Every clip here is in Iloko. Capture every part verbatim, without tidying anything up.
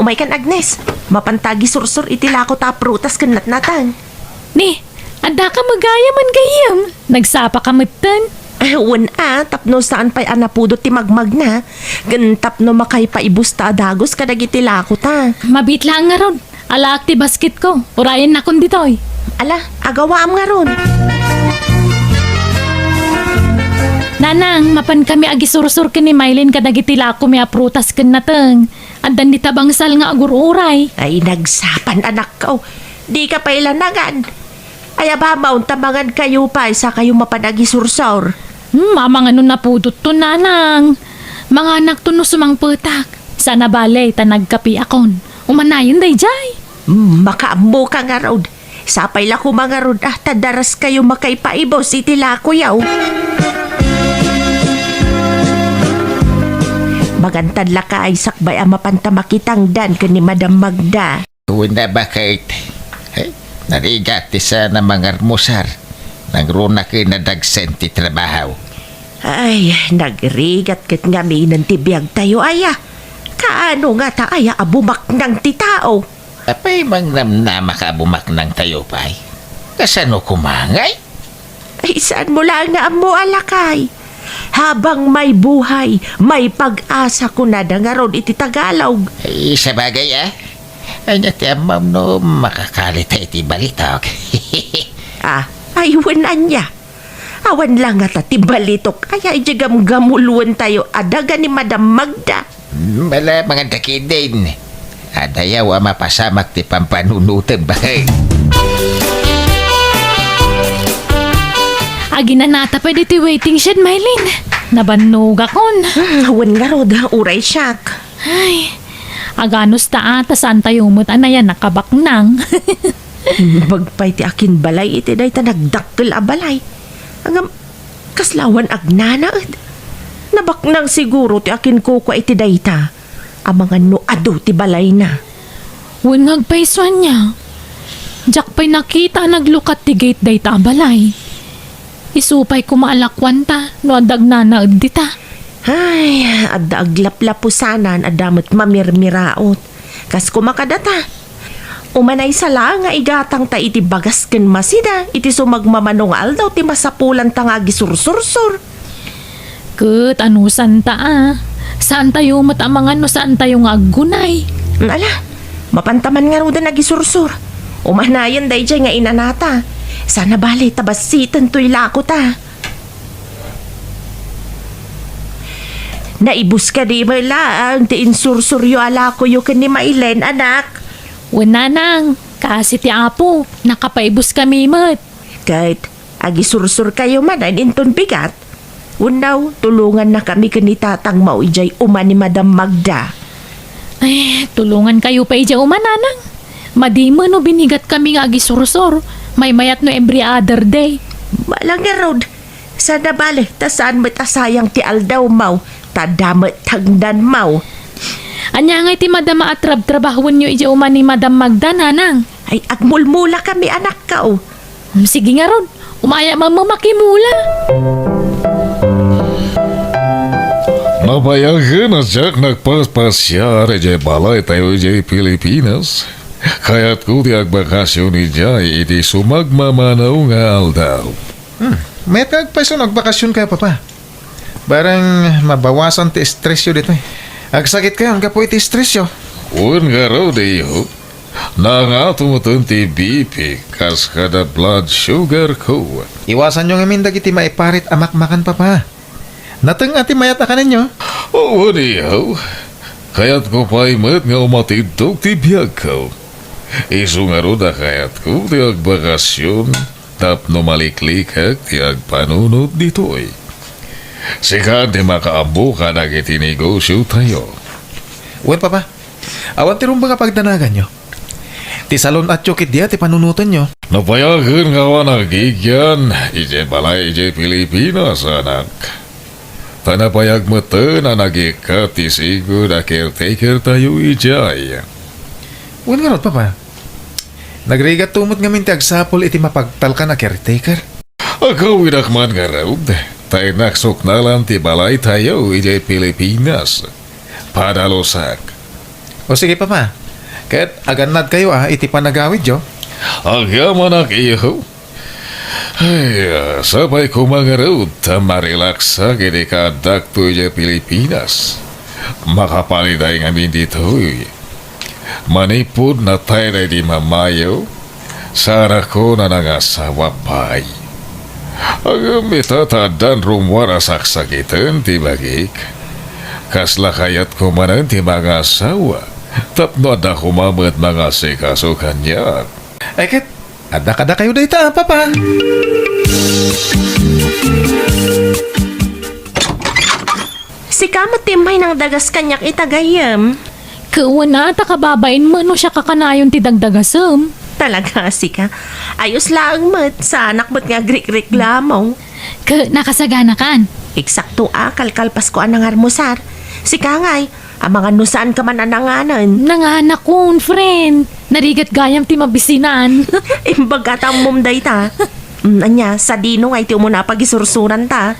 Pay kan Agnes, mapanta agisursor iti lako ta a prutas ken natnateng. Ni, addaka met gayam? Nagsapaka metten? Ah, wen a, tapno saan pay a napudot ti magmagna, ken tapno makaipaibus ta a dagus kadagiti lako ta. Mabiit laeng ngarud. Alaak ti basketko. Urayennakon ditoy. Ala, agawaam ngarud. Nanang, mapankami agisursor ken ni Maylin kadagiti lakomi a prutas ken nateng. Addan dita bangsal nga agur-uray. Ay, nagsapan, anakko. Dika pay la nangan. Ay, abamaw, ta mangankayo pay, sakayo mapan agisursor. Hmm, amangan no napudotto, nanang. Manganakto no sumangpetak. Saan a bale, ta nagkapiakon. Umanayen daydiay. Hmm, makaammoka ngarud. Sapay la koma ngarud, ah, ta daraskayo makaipaibus iti lakoyo. Magantad lakay, sakbay a mapanta makitangdan ken ni Madam Magda. Wen a baket. Ay, narigat ti saan a mangarmusar. Nangruna ken nadagsen ti trabaho. Ay, nagrigat ket ngaminen ti biagtayo, aya. Kaano ngata, aya, a bumaknang ti tao? Apay, mangnamnamaka a bumaknangtayo pay? Kasano koma ngay? Ay, saanmo laeng nga ammo a lakay? Habang may buhay, may pag-asa, kunada ngarud iti Tagalog. Ay, sabagay, ah. Ania ti ammom no makakalita iti balitok? Ah, ay, wen ania. Awan la ngata ti balitok. Aya, idiay gamgamuloentayo a daga ni Madam Magda. Mala, mangan ta ketdin. Adayaw a mapasamak ti pampanunotem, baket. Aginanata pay ditoy waiting shed, Maylin. Nabannogakon. Hmm, wen ngarud, uray siak. Ay, aganos ta a, ta saantayo met a nayanak a baknang. Imbag pay ti akinbalay iti dayta nagdakkel a balay. Ngem, kasla awan agnanaed. Nabaknang siguro ti akinkukua iti dayta. Amangan no adu ti balayna. Wen nga agpayso ania. Diak pay nakita a naglukat ti gate dayta a balay. Isu pay koma a lakuanta no adda agnanaed dita. Ay, adda aglaplapusanan, adda met mamirmiraot. Kas koma kadata, umanaysa laeng nga igatangta iti bagas ken masida iti sumagmamano nga aldaw ti masapulanta nga agisursursor. Ket anusanta a, saantayo met a mangan no saantayo nga aggunay. Ala, mapanta man ngaruden agisursor. Umanayen daydiay nga inanata. Saan a bale ta bassiten toy lakota. Naibus kadi met laeng ti insursuryo a lakoyo ken ni Maylen, anak? Wen, nanang, kaasi ti Apo, nakapaibus kami met. Ket agisursurkayo manen inton bigat? Wenno, tulongannakami ken ni tatangmo idiay uma ni Madam Magda. Ay, tulongankayo pay idiay uma, nanang. Madi met no binigat kami nga agisursor. Maymayat no every other day. Balang ngarud, saan a bale, ta saan met a sayang ti aldawmo, ta adda met tangdanmo. Ania ngay ti madama a trabtrabahuenyo idiay uma ni Madam Magda, nanang? Ay, agmulmulakami, anakko. Hmm, sige ngarud, umaya man makimula. Napayagen a diak nagpaspasiar idiay balaytayo idiay Pilipinas. Kayatko ti agbakasyon idiay iti sumagmamano nga aldaw. Hmm, mayat nga agpayso no agbakasyonkayo, Papa. Bareng mabawasan ti estresyo ditoy. Agsakitkayon gapu iti estresyo. Wen ngarud, iyo, nangato metten ti B P kas kada blood sugar ko. Iwasanyo ngamin dagiti maiparit a makmakan, Papa. Nateng a ti mayat a kanenyo? Wen, iyo. Kayatko pay met nga umatiddog ti biagko. Isu ngarud a kayatko ti agbakasyon tapno maliklikek ti agpanunot ditoy. Sika ti makaammo kadagiti negosiotayo. Wen, Papa. Awan ti rumbeng a pagdanaganyo. Ti salon-atyo ketdi a ti panunotenyo. Napayagen nga awan agigian idiay balay idiay Pilipinas, anak. Ta napayag metten a nagikkat ti sigud a caretakertayo idiay. Wen ngarud, Papa. Nagrigatto met ngamin ti agsapul iti mapagtalkan a caretaker. Agawidak man ngarud, ta innak suknalan ti balaytayo idiay Pilipinas. Padalusak. O sige, Papa. Ket agannadkayo a iti panagawidyo. Agyamanak, iho. Ay, ah, sapay koma ngarud ta marilaksak iti kaaddak idiay Pilipinas. Makapaliday ngamin ditoy. Manipud natay daydi mamayo, saanakon a nangasawa pay. Ngem ita ta addan rummuar a saksakiten ti bagik. Kasla kayatko manen ti mangasawa tapno adda koma met mangasikaso kaniak. Ay ket, adda kadakayo dayta, Papa. Sika met ti immay nangdagas kaniak ita gayyem. Ket wen a, ta kababain met no siak a kanayon ti dagdagasem. Talaga, sika. Ayos laeng met, saanak met nga agrikreklamo. Ket nakasaganakan. Eksakto a, kalkalpasko a nangarmusar. Sika ngay, amangan no saanka man a nanganen. Nanganakon, friend. Narigat gayam ti mabisinan. Imbag a ta ammom dayta. Mm, ania, sadino ngay ti umuna a pagisursuranta?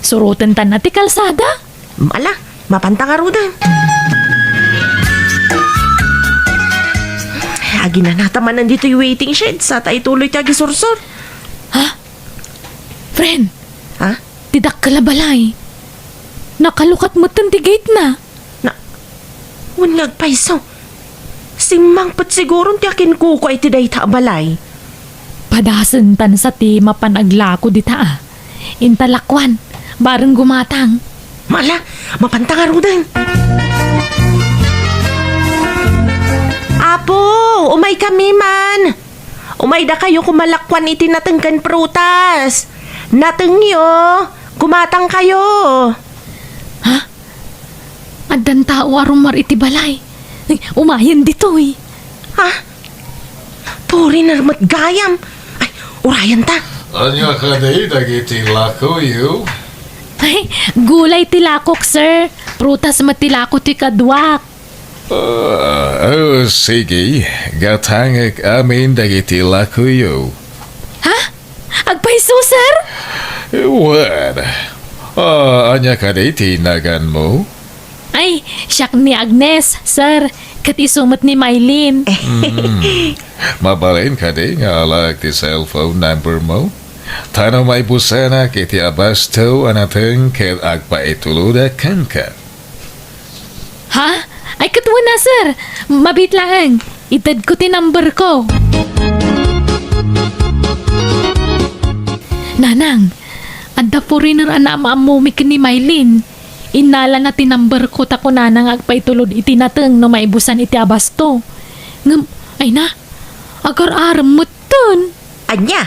Surotentan a ti kalsada. Ala, mapanta ngaruden. Aginanata manen ditoy waiting shed, sa ta ituloy ti agisursor. Ha? Friend, Ha? Ti dakkel a balay. Nakalukat metten ti gate na. Na, wen nga agpayso. Simmangpet siguron ti akinkukua iti dayta a balay. Padasentan sa ti mapan aglako dita a. Inta lakuan, bareng gumatang. Mala, mapanta ngaruden. Apo, umaykami man. Umaydakayo koma lakuan iti nateng ken prutas. Natengyo, gumatangkayo. Ha? Addan tao a rummuar iti balay. Ay, umayen ditoy. Ha? Foreigner met gayam. Ay, urayenta. Ania kadi dagiti lakoyo? Ay, gulay ti lakok, sir. Prutas met ti lako ti kaduak. Ah, oh, sige. Gatangek amin dagiti lakoyo. Ha? Agpayso, sir? Wen. Ah, ania kadi ti naganmo? Ay, siak ni Agnes, sir. Ket isu met ni Mylene. Hmm. Mabalin kadi nga alaek ti cellphone number mo? Ta no maibusanak iti abasto a nateng ket agpaitulodak kenka. Ha? Ay, ket wen a, sir. Mabiit laeng. Itedko ti number ko. Nanang, adda foreigner a naam-ammomi ken ni Mylene. Innalana ti number ko ta kunana nga agpaitulod iti nateng no maibusan iti abasto. Ngem, ay na, agar-arem metten. Ania?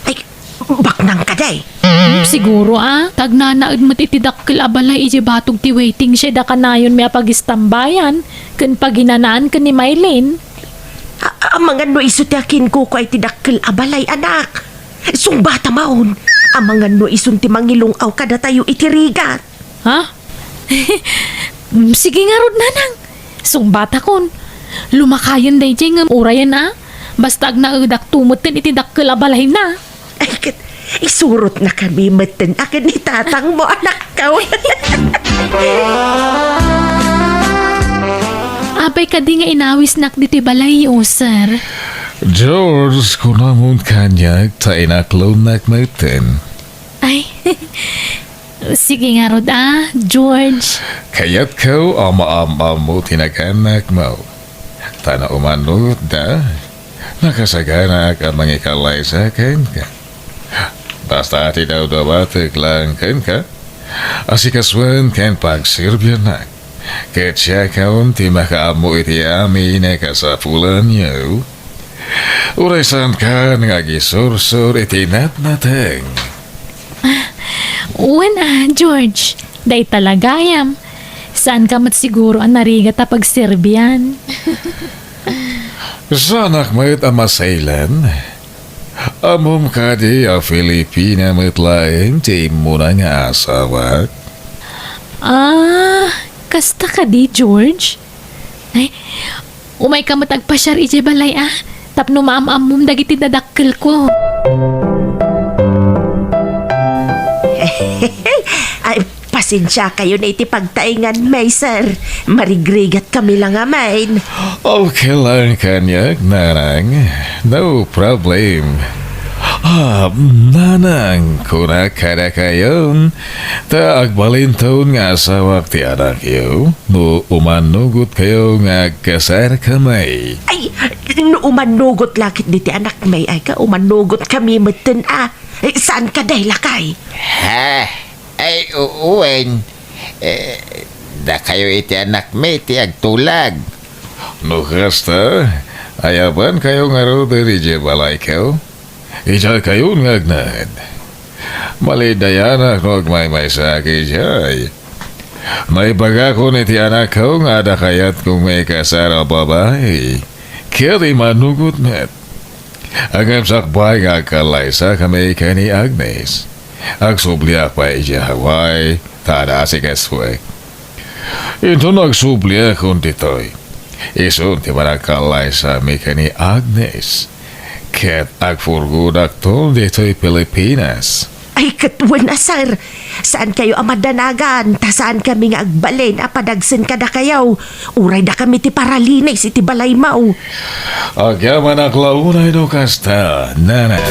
Ay, baknang kadi? Hmm, siguro a, ta agnanaed met iti dakkel a balay idiay batog ti waiting shed a kanayonmi a pagistambayan ken paginanaan ken ni Mylene. A-, amangan no isu ti akinkukua iti dakkel a balay, anak. Sungbatam, amangan no isun ti mangilung-aw kadatayo iti rigat. Ha? Mm, sige ngarud, nanang. Sungbatakon. Lumakayen daydiay ngem urayen a. Basta agnaedakto metten iti dakkel a balayna. Ay, ket, isurotnakami metten a ken ni tatangmo, anakko. Apay kadi nga inawisnak ditoy balayyo, sir? George, kunamon kaniak ta inaklonnak metten. Ay, sige ngarud a, George. Kayatko a maam-ammo ti naganakmo. Ta no umanoda, nakasaganak a mangikallaysa kenka. Basta ti dawdawatek laeng kenka, asikasuen ken pagserbianak. Ket siakon ti makaammo iti amin a kasapulanyo. Uray saankan nga agisursor iti natnateng. Ah, wen a, George. Dayta la gayam. Saanka met siguro a narigat a pagserbian. Saanak met a masaylen. Ammom kadi a Filipina met laeng ti immuna nga asawak? Ah, kasta kadi, George? Ay, umayka met agpasiar idiay balay a, tapno maam-ammom dagiti dadakkelko. Ay, pas- Pasensiakayon iti pagtaenganmi, sir. Marigrigatkami la ngamin. Okay lang kaniak, nanang. No problem. Ah, nanang, kunak kadakayon, ta agbalinton nga asawak ti anakyo no umannugotkayo nga agkasarkami. Ay, no umannugot la ketdi ti anakmi, ay ka, umannugotkami metten a. Eh, saan ka, day, lakay? Ha? Ay, u-, wen. Eh, dakayo iti anakmi ti agtulag. No kasta, ayabankayo ngarud idiay balayko? Idiaykayon nga agnaed. Malidayanak no agmaymaysaak idiay. Naibagakon iti anakko nga adda kayatko nga ikasar a babai. Ket imanugot met. Ngem sakbay nga agkallaysakami ken ni Agnes, agsubliak pay idiay Hawaii ta adda asikasuek. Inton agsubliakon ditoy, isun ti panagkallaysami ken ni Agnes, ket agpurgodakton ditoy Pilipinas. Ay, ket wen a, sir. Saankayo a madanagan, ta saankami nga agbalin a padagsen kadakayo. Uray dakami ti paralinis iti balaymo. Agyamanak la unay no kasta, nanang.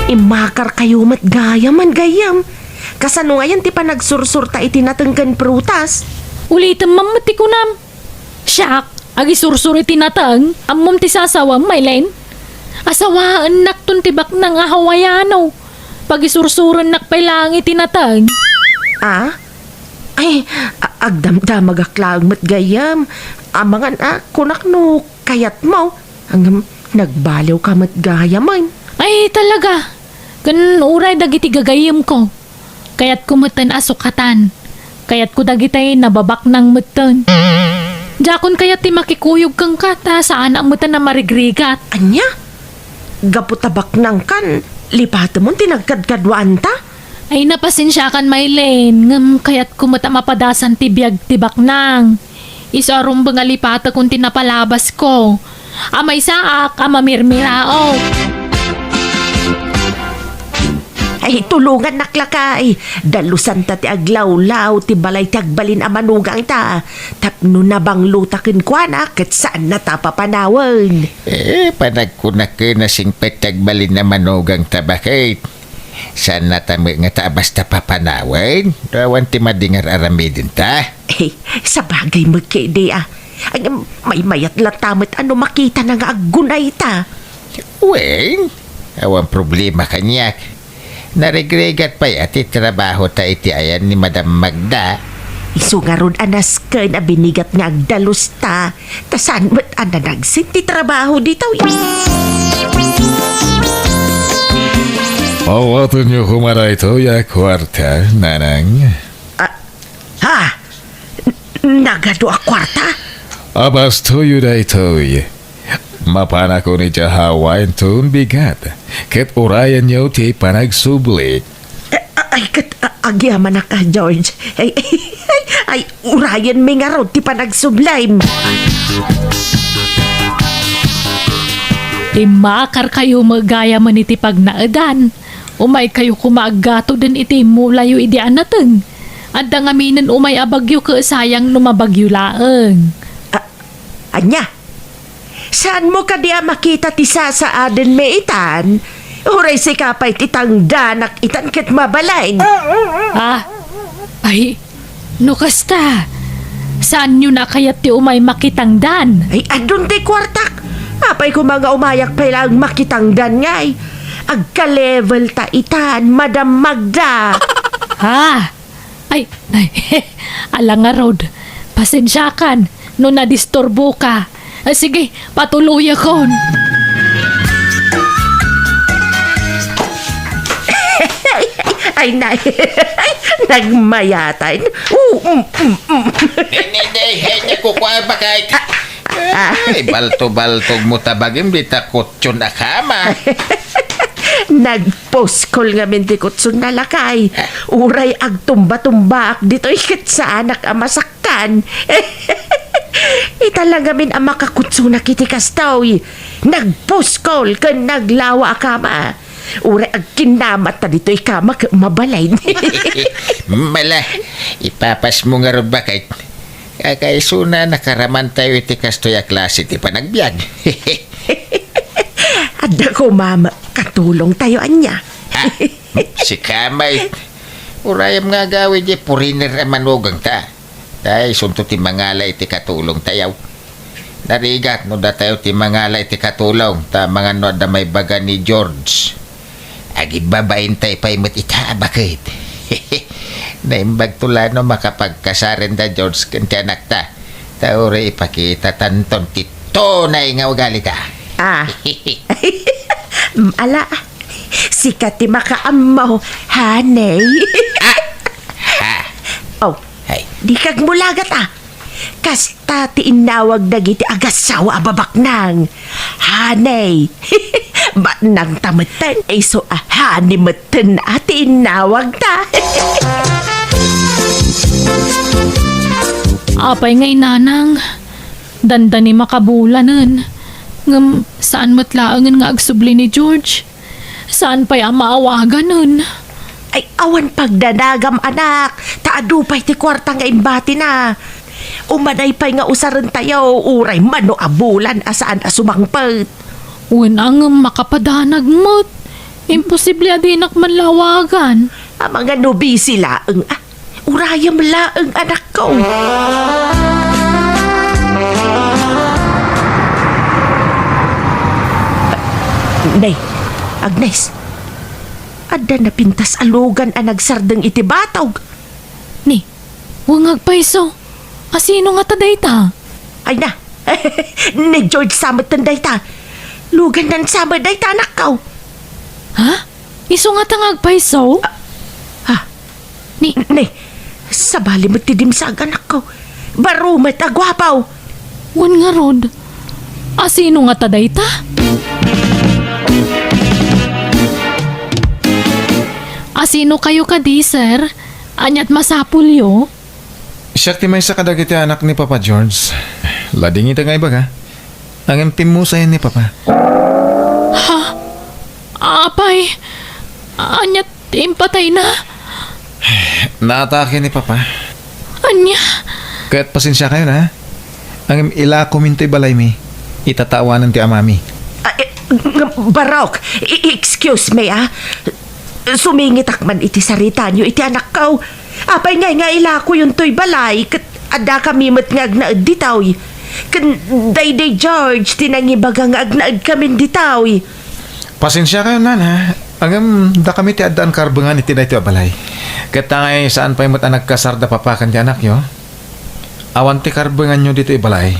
Immakarkayo met gayam, gayyem. Kasano ngayen ti panagsursurta iti nateng ken prutas? Ulitem man met ti kunam. Siak, agisursur iti nateng, ammom ti sasawam, Maylin? Asawaennakton ti baknang a Hawaiano. Pagisursurennak pay laeng iti nateng. Ah? Ay, a-, agdamdamagak laeng met gayam. Amangan a, kunak no kayatmo. Ngem, nagbaliwka met gayamen. Ay, talaga. Ken uray dagiti gagayyemko. Kayatko metten a sukatan. Kayatko dagiti nababaknang metten. Diakon kayat ti makikuyog kenka ta saanak metten a marigrigat. Ania? Gapu ta baknangkan, lipatemon ti nagkadkaduaanta? Ay, napasensiakan, Maylin, ngem kayatko met a mapadasan ti biag ti baknang. Isu a rumbeng a lipatekon ti napalabasko. A maysaak a mamirmiraok. Ay, tulongannak lakay. Dalusanta ti aglawlaw ti balay ti agbalin a manugangta. Tapno nabanglota kenkuana ket saannata a papanawen. Eh, panagkunak ken a singpet ti agbalin a manugangta, baket? Saannata met ngata a basta papanawen? No awan ti madi nga ar-aramidenta? Eh, sabagay met ketdi a. Ay, maymayat latta met a no makitana nga aggunayta. Wen, awan problema kaniak. Narigrigat pay a ti trabahota iti ayan ni Madam Magda. Isu ngarud a nasken a binigat nga agdalusta, ta saan met a nanagsen ti trabaho ditoy. Awatenyo koma daytoy a kuarta, nanang. Ah, ha? N-, nagadu a kuarta? Abastoyo daytoy. Mapanakon idiay Hawaii inton bigat, ket urayenyo ti panagsubli. Eh, a-, ay, ket, a-, agyamanak a, George. Ay, ay, ay, ay, urayenmi ngarud ti panagsublim. Immakarkayo met gayamen iti pagnaedan. Umaykayo koma aggatuden iti immulayo idi a nateng. Adda ngaminen umay a bagyo ket sayang no mabagyo laeng. A-, ania? Saanmo kadi a makita ti sasaadenmi itan? Uray sika pay ti tangdanak itan ket mabalin. Ah, ay, no kasta, saanyon a kayat ti umay makitangdan? Ay, adun ti kuartak. Apay koma nga umayak pay laeng makitangdan ngay? Agka-level ta itan, Madam Magda. Ah, ay, ay, ala ngarud. Pasensiakan no nadisturboka. Ah, sige, patuloyakon. Ay, nay. Nagmayatan. Oo, mm, mm, mm. Hindi, hindi, hindi, kukuha ba kahit Ah. Ay, balto-baltog mo ta bagim, di ta kutson a kama. Nagpuskol ngamin ti kutson na lakay. Uray agtumba-tumbaak ditoy ket saanak a masakkan. Ita lang ngamin a makakutsonak iti kastoy. Nagpuskol ken naglawa a kama. Uray agkinnamata ditoy kama ket mabalin. Mala, ipapasmo ngarud, baket. Kakaisuna, nakaramantayo iti kastoy a klase ti panagbiag. Adda koma, katulongtayo ania. Ha? Sika met. Urayem nga agawid ti puriner a manugangta. Ta isunto ti mangala iti katulongtayo. Narigat no datayo ti mangala iti katulong, ta mangan no adda maibaga ni George. Agibabaintay pay met ita, baket. Naimbagto la no makapagkasaren da George ken ti anakta. Ta uray ipakitatanton ti tunay nga ugalita. Ah. Mm, ala, sika ti makaammo, honey. Ah! Ha? Oh, Hay. Di kagmulagat, ah. Kasta ti innawag dagiti agassawa a babaknang. Honey. Baknangta metten, isu a honey metten a ti innawagta. Apay nga inanang, dandani makabulanen. Ngem saan met laengen nga agsubli ni George. Saan pay a maawaganen? Ay, awan pagdanagam, anak, ta adu pay ti kuarta nga imbatina. Umanay pay nga usarentayo, uray mano a bulan a saan a sumangpet. Wen a ngem makapadanag met. Imposible a dinak man la awagan. Amangan no busy laeng, ah. Urayem laeng, anakko. Nay, Agnes, adda napintas a lugan a nagsardeng iti batog. Ni, wen nga agpayso. Asino ngata dayta? Ay na, ni George sa metten dayta. Lugannan sa met dayta, anakko. Ha? Isu ngata nga agpayso? Ah, ah. Ni, Ni, sabali met ti dimsag, anakko. Baro met a guapo. Wen ngarud, asino ngata dayta? Asino kayo kadi, sir? Aniat masapulyo? Siak ti maysa kadagiti anak ni Papa George. Ladingita nga ibaga. Ngem pimmusayen ni Papa. Ha? Apay, ania ti impatayna? Naatake ni Papa. Ania? Ket pasensiakayon, ha? Ngem ilakomi intoy balaymi. Itatawanen ti amami. Ah, eh, ng-, Barok, i-, excuse me, ah. Sumingitak man iti saritayo iti anakko. Apay ngay nga ilakoyon toy balay ket adda kami met nga agnaed ditoy. Ken daydi George ti nangibaga nga agnaed kamin ditoy. Pasensiakayon, nana. Ngem dakami ti addaan karbengan iti daytoy a balay. Ket ta ngay saan pay met a nagkasar da Papa ken ti anakyo. Awan ti karbenganyo ditoy balay.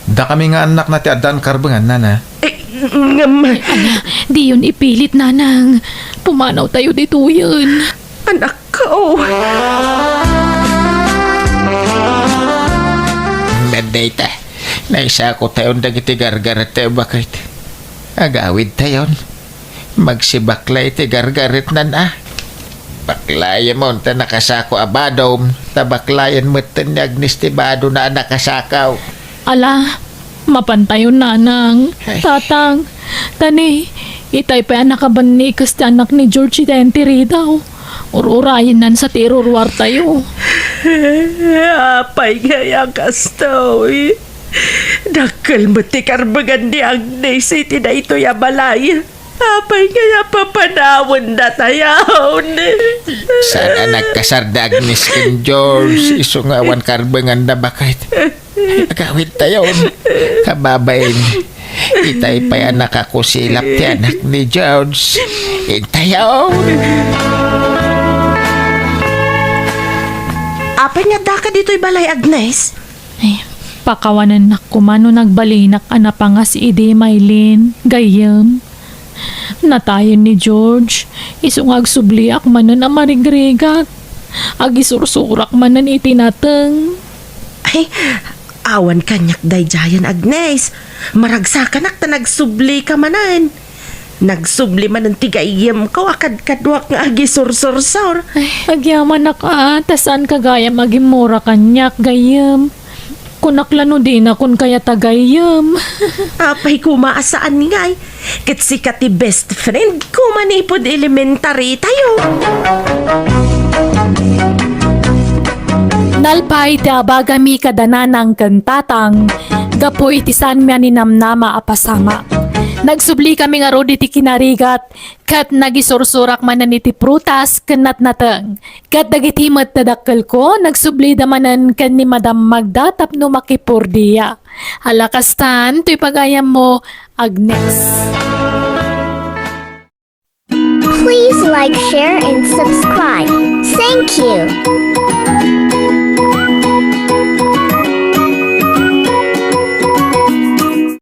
Dakami nga annakna ti addaan karbengan, nana. Eh, ngem Ala, diyon ipilit, nanang. Pumanawtayo ditoyen. Anakko. Ngem dayta, naisakotayon dagiti gargarettayo, baket. Agawidtayon. Magsibakla iti gargaretnan a. Baklayemon ta nakasako a badom, ta baklayen metten ni Agnes ti badona a nakasako. Ala, mapantayon, nanang, Ay. tatang, tani, itay pay a nakabannikes ti anak ni George iti entiridaw. Ur-urayennan sa ti iruruartayo. Apay ngay a kastoy? Dakkel met ti karbengan ni Agnes iti daytoy a balay. Apay ngay a papanawendatayon? Saan a nagkasar da Agnes ken George, isu nga awan karbenganna, baket. Agawidtayon. Kababain, itay pay a nakakusilap ti anak ni George. Intayon. Apay nga addaka ditoy balay, Agnes? Ay, pakawanennak koma no nagbalinak a napangas idi, Maylin, gayyem. Natayen ni George, isu nga agsubliak manen a marigrigat. Agisursurak manen iti nateng. Ay, awan kaniak daydiayen, Agnes. Maragsakanak ta nagsublika manen. Nagsubli manen ti gayyemko a kadkaduak nga agisursursor. Ay, agyamanak a, ta saanka gayam agimmura kaniak, gayyem. Kunak la no dinakon kayat a gayyem. Apay koma a saan ngay. Ket sika ti best friend ko manipud elementary tayo. Nalpay ti abagami kada nanang ken tatang gapu iti saanmi a ninamnama a pasamak. Nagsublikami ngarud iti kinarigat ket nagisursurak manen iti prutas ken natnateng. Ket dagiti met dadakkelko, nagsublida manen ken ni Madam Magda tapno makipurdia. Ala kastan, toy pagayammo, Agnes. Please like, share, and subscribe. Thank you.